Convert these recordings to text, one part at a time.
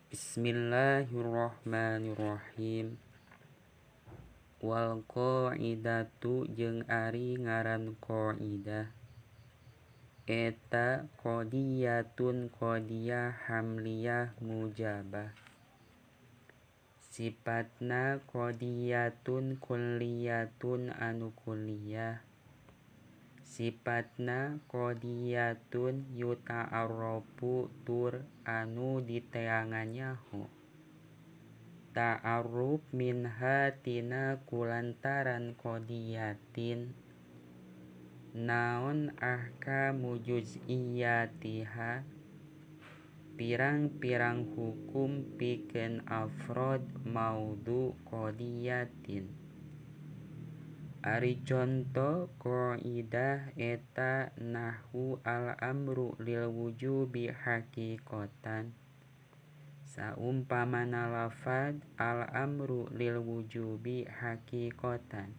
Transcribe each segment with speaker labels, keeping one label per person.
Speaker 1: Bismillahirrahmanirrahim. Wal qaidatu jeung ari ngaran qaidah eta qadiyatun qadiyah hamliyah mujabah. Sifatna qadiyatun kulliyatun anu kulliyah. Sifatna qadiyatun yuta'arrafu tur anu diteangan nyaho. Ta'arruf minha tina kulantaran qadiyatin. Naon ahkamu juz'iyatiha, pirang-pirang hukum pikeun afrod maudhu qadiyatin. Ari conto qaidah eta nahwu al-amru lil wujubi haqiqatan. Saumpamana lafad al-amru lil wujubi haqiqatan.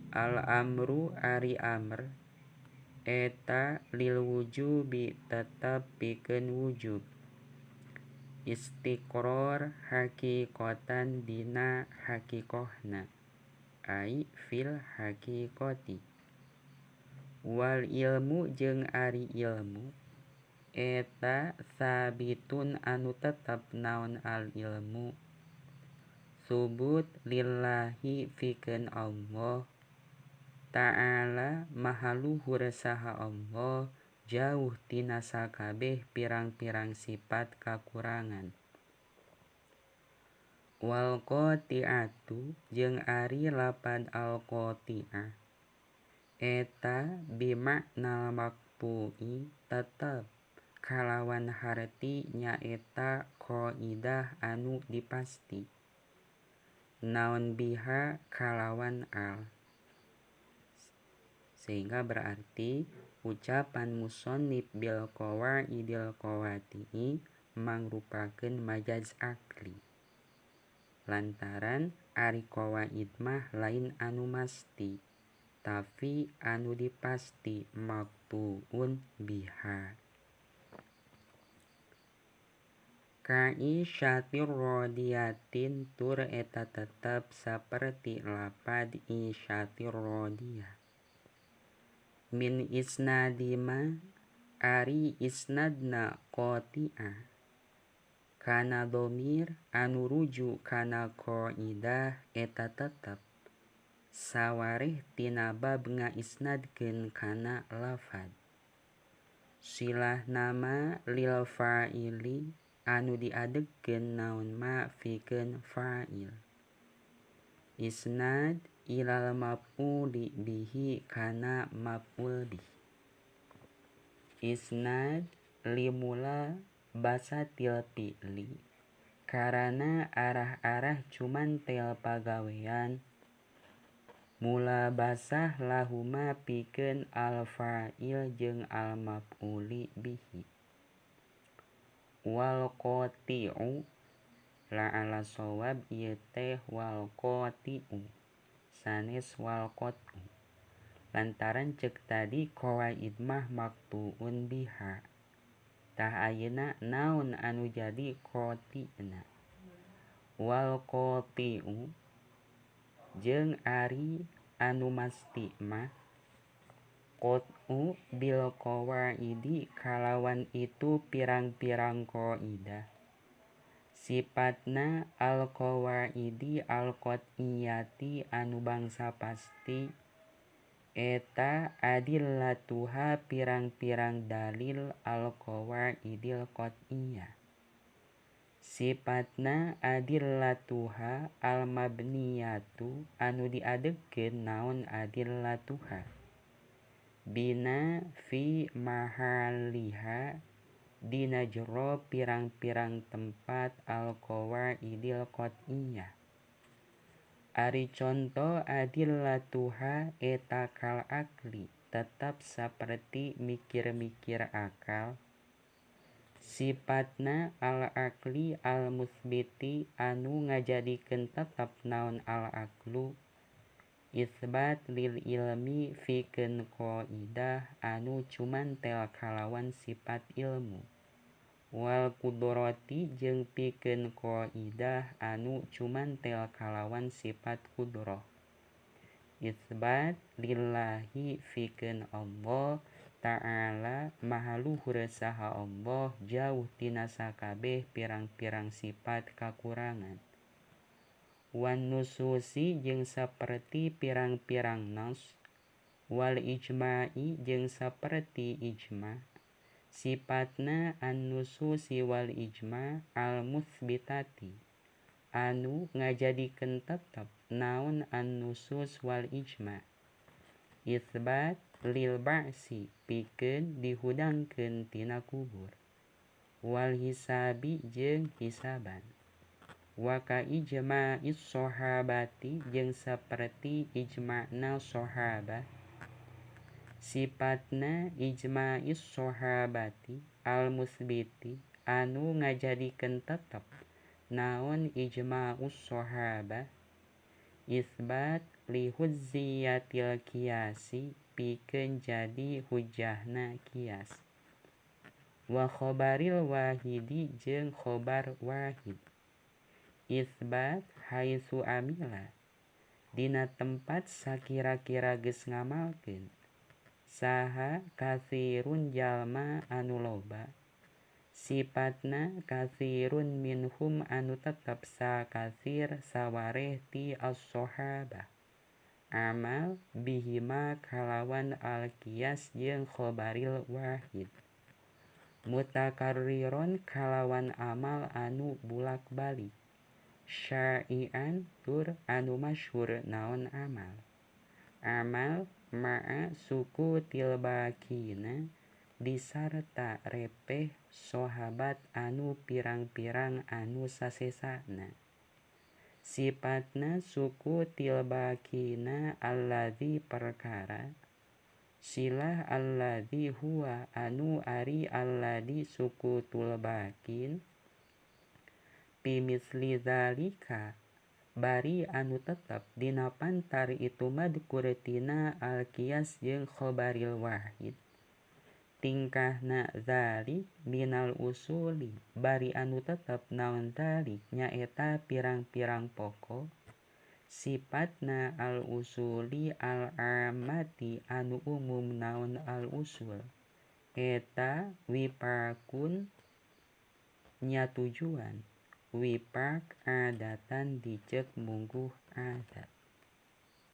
Speaker 1: Al-amru ari amr eta lil wujubi tetep pikeun wujub. Istiqrar haqiqatan dina haqiqahna, ai fil haqiqati. Wal ilmu jeung ari ilmu eta sabitun anu tetep naon al ilmu subut lillahi pikeun Allah Ta'ala maha luhur saha Allah jauh tina sakabeh pirang-pirang sifat kakurangan. Wal qati'atu jeung ari lapad al qati'ah eta bimakna maqtu'i tetep kalawan harti nyaeta qaidah anu dipasti naon biha kalawan al. Sehingga berarti ucapan musannif bil qawaidil qawati'i mangrupakeun majaz akli. Lantaran ari qawaid mah lain anu masti, tapi anu dipasti maqtu'un biha. Kaisyatir rodiyatin tur eta tetep saperti lapad isyatir rodiyah. Min isnadima ari isnadna qati'ah kana domir anu rujuk kana qaidah eta tetep sawareh tina bab ngaisnadkeun kana lafad. Silah nama lil fa'ili anu diadegkeun naon ma pikeun fa'il. Isnad ilal maf'uli bihi kana maf'ul bih. Isnad limula basatil fi'li karana arah-arah cuman tel pagawean. Mula basah lahuma pikeun al fa'il jeung al maf'uli bihi. Wal qati'u la ala shawab ieu teh wal qati'u sanes wal qat'u. Lantaran ceuk tadi qawaid mah maqtu'un biha. Tah ayeuna naon anu jadi qati'na. Wal qati'u jeung ari anu masti mah qat'u bil qawaidi kalawan itu pirang-pirang qaidah. Sifatna al qawaidi al qat'iyati anu bangsa pasti eta adillatuha pirang-pirang dalil al qawaidil qat'iyah. Sifatna adillatuha al mabniyatu anu diadegkeun naon adillatuha bina fi mahaliha dina jero pirang-pirang tempat al qawaidil qat'iyah. Ari conto adillatuha eta kal akli tetap saperti mikir-mikir akal. Sifatna al akli al musbiti anu ngajadikeun tetep naon al aklu isbat lil ilmi pikeun qaidah anu cumantel kalawan sifat ilmu. Wal qudrati jeung pikeun qaidah anu cumantel kalawan sifat qudrah. Isbat lillahi pikeun Allah Ta'ala maha luhur saha Allah jauh tina sakabeh pirang-pirang sifat kakurangan. Wan nususi jeung saperti pirang-pirang nas, wal ijma'i jeung saperti ijma. Sifatna an-nususi wal ijma al-musbitati anu ngajadikeun tetep naon an-nusus wal ijma. Isbat lil ba'si pikeun dihudangkeun tina kubur, wal hisabi jeung hisaban. Wa ka ijma'is sahabati jeung saperti ijma'na sahabat. Sifatna ijma'is sahabati al-musbiti anu ngajadikeun tetep naon ijma'us sahabah. Isbat li hujjiyatil qiyasi pikeun jadi hujjahna qiyas. Wa khobaril wahidi jeung khobar wahid. Isbat haitsu amila dina tempat sakira-kira geus ngamalkeun saha katsirun jalma anu loba. Sifatna katsirun minhum anu tetep sakatsir sawareh ti as-sahabah. Amal bihima kalawan al-qiyas jeung khobaril wahid. Mutakarriron kalawan amal anu bulak-balik. Syai'an tur anu masyhur naon amal. Amal ma'a suku tilbakina disarta repeh sahabat anu pirang-pirang anu sasesana. Sifatna suku tilbakina alladzi perkara silah alladzi huwa anu ari alladzi suku tulbakin pimisli zalika bari anu tetep dina pantar itu madkur tina al-qiyas jeung khobaril wahid. Tingkahna zalik minal usuli bari anu tetep naon zalik nyaeta pirang-pirang pokok. Sifatna al-usuli al-amati anu umum naon al-usul eta wipakun nya tujuan wipak adatan dicek mungguh adat.